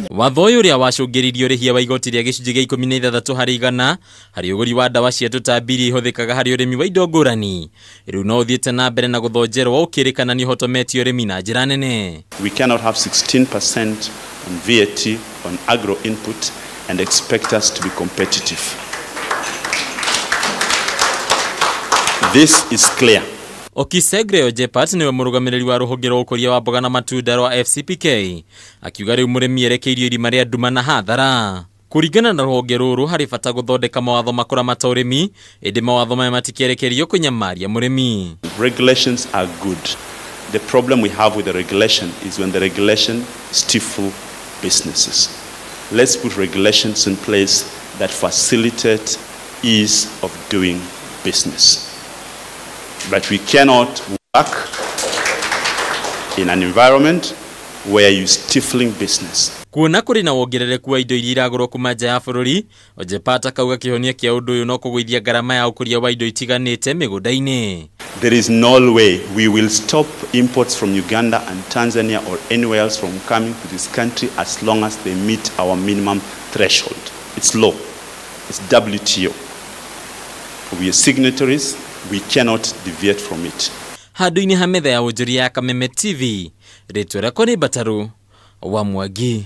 Watho ũyũ ũrĩa wacũngĩrĩirie ũrĩhia wa igoti rĩa gĩcunjĩ gĩa 16 harĩ igana harĩ ũgũri wa ndawa cia tũtambi iria ihũthĩkaga harĩ ũrĩmi wa indo ngũrani rĩu no ũthiĩte na mbere na gũthonjerwo ũkĩrĩkana nĩ ũhotometie ũrĩmi na njĩra nene. We cannot have 16% on VAT on agro input and expect us to be competitive. This is clear. Okisegre Ojepat niwe mũrũgamĩrĩri wa rũhonge rwa ũkũria wa mboga na matunda rwa FCPK akiuga rĩu mũrĩmi erekeirio irima rĩa nduma na hathara. Kũringana na rũhonge rũrũ harĩ bata gũthondeka mawatho makũramata ũrĩmi ĩndĩ mawatho maya matikĩerekerio kũnyamaria mũrĩmi. Regulations are good. The problem we have with the regulation is when the regulation stifle businesses. Let's put regulations in place that facilitate ease of doing business. But we cannot work in an environment where you're stifling business. Kuona kũrĩ na wongerereku wa indo iria iragũrwo kuma nja ya bũrũri, Ojepat akauga kĩhonia kĩa ũndũ ũyũ no kũgũithia ngarama ya ũkũria wa indo itiganĩte mĩgũnda-inĩ. There is no way we will stop imports from Uganda and Tanzania or anywhere else from coming to this country as long as they meet our minimum threshold. It's law. It's WTO. We are signatories. We cannot deviate from it. Handũ-inĩ ha metha ya wonjoria ya Kameme TV, rĩtwa rĩakwa nĩ Mbataru wa Mwangi.